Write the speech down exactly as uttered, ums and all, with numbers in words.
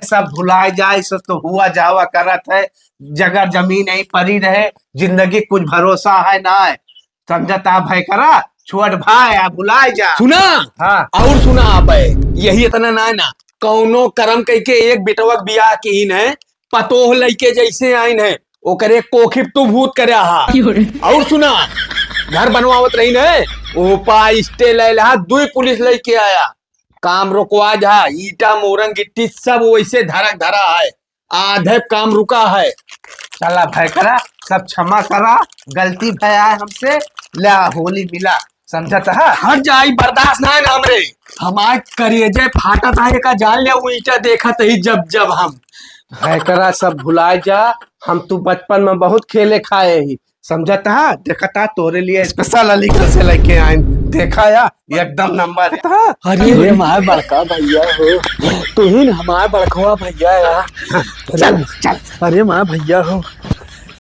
सब भुलाए जाए, सब तो हुआ जावा करत है, जगह जमीन यहीं पड़ी रहे, जिंदगी कुछ भरोसा है ना है। समझत हा भय करा, छोट भाई आ भुलाए जा। सुना? हाँ। और सुना, अबे यही इतना ना है ना, कौनो करम कइके एक बिटवा के बियाह कीन है, पतोह लइके जैसे आइन है, ओकरे कोखिप तू भूत करे हा। और सुना, घर बनवावत रही न, ओपा स्टे ले ला, दुई पुलिस लइके आया, काम रोकवा जा, ईटा मोरंग गिट्टी सब वैसे धरक धरा है, आधे काम रुका है। चला भय करा, सब क्षमा करा, गलती भया है हमसे, ला होली मिला, समझत हा? हट जा, ई बर्दाश्त ना है ना हमरे, हमार करेजे फाटत है, एका जान ले, वो ईटा देखत ही जब जब हम। भय करा, सब भुलाए जा, हम तू बचपन में बहुत खेले खाए ही, समझत हा? देखत हा, तोरे लिए स्पेशल अलीगढ़ से लेके आए, देखा या, एकदम नंबर है। अरे, अरे, हमार बड़का भैया हो, तुहिन हमार बड़कवा भैया या। चल, चल। अरे, हमार भैया हो,